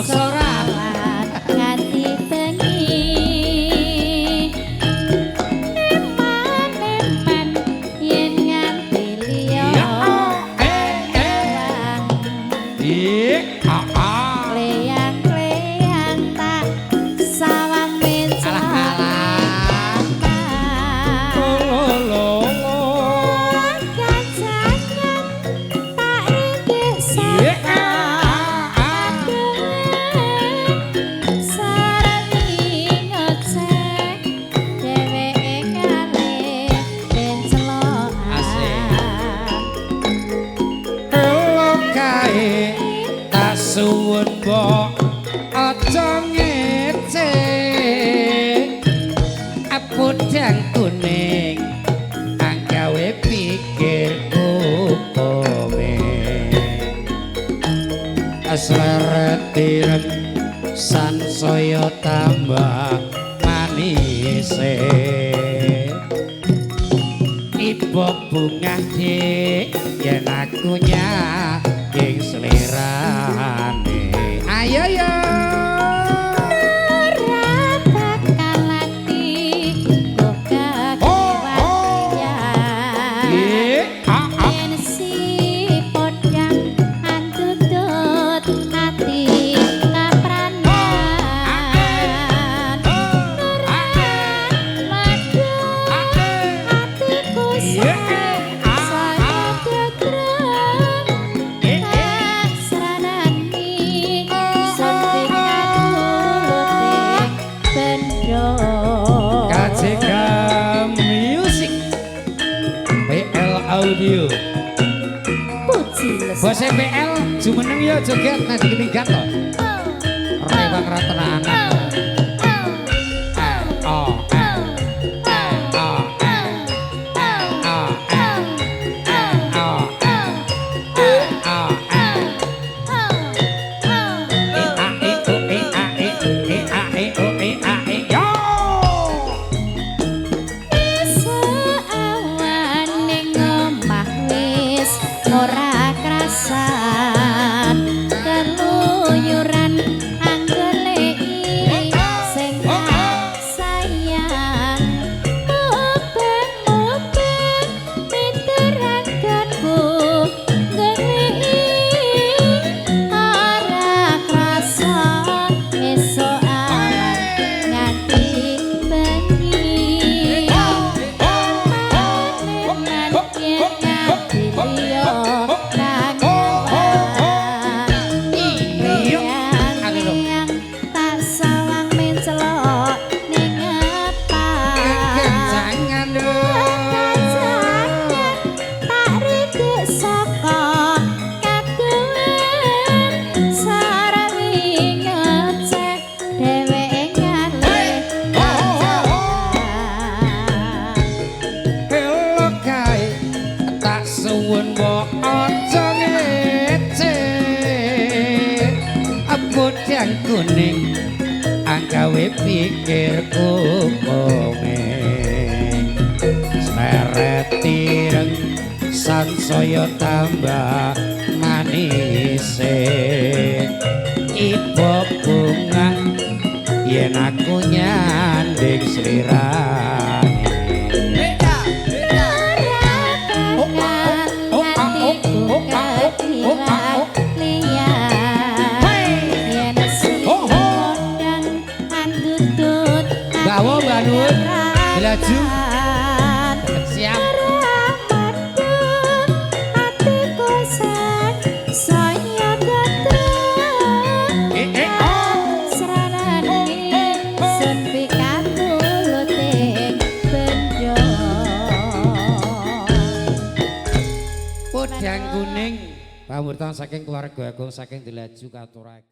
Beksa ora? Nganti bengi. Eman-eman yen nganti liya. Eh eh. Ih, ah ah. Kleyang-kleyang tak sawang Alah alah. Lo lo. Kacangan tak rindik Iya. saka Ah ah. Sarani ngecek dheweke kalih bencelokan. Asik. Elo kae tak suwun mbok aja ngece. Podang kuning anggawe pikirku komeng. Sleret ireng sansaya tambah manise. Ibu bungah dik yen aku nyanding slirane. Ayo yo. Ora bakal ati kok Oh, oh. kakiwatian. Eh, ah, ah. Yen si podang antutut ati kapranan. Madu atiku saya tetrem kasranani sun pikatuluting bendo. KCK Music PL Audio. Puji les. Bos PL jumeneng ya joget nanti minggat to. Rewang ra tenanan. Eh, oh, eh, eh, oh, eh, eh, oh, eh, eh, oh, eh, eh, oh, eh. E A E O E A E E A E O E A E yo. Seawan ning omah wis ora krasan keluyuran anggoleki sing tak sayang mubeng-mubeng miteranganku goleki ora krasa esuk awan nganti bengi. Eman-eman yen nganti liya nang Kleyang-kleyang tak sawang mencelok ning apa. Kencangan lho. Kacangan tak rindik saka kaduwen sarawi ngecek dheweke ngalih kacokan. Elo kae tak suwun mbok aja ngece. Podang kuning anggawe pikirku komeng. Sleret ireng sansaya tambah manise. Ibu bunga yen aku nyanding slirane. Ora bakal atiku kekiwat liyan yen si podang andutut Mbak Wo, Mbak Nur, Dilaju. Siap. Atiku sang saya tetrem Eh, eh, oh. Sranani sun pikatuluting bendo. Podang kuning pamurtan saking keluarga agung saking Dilaju katuraken.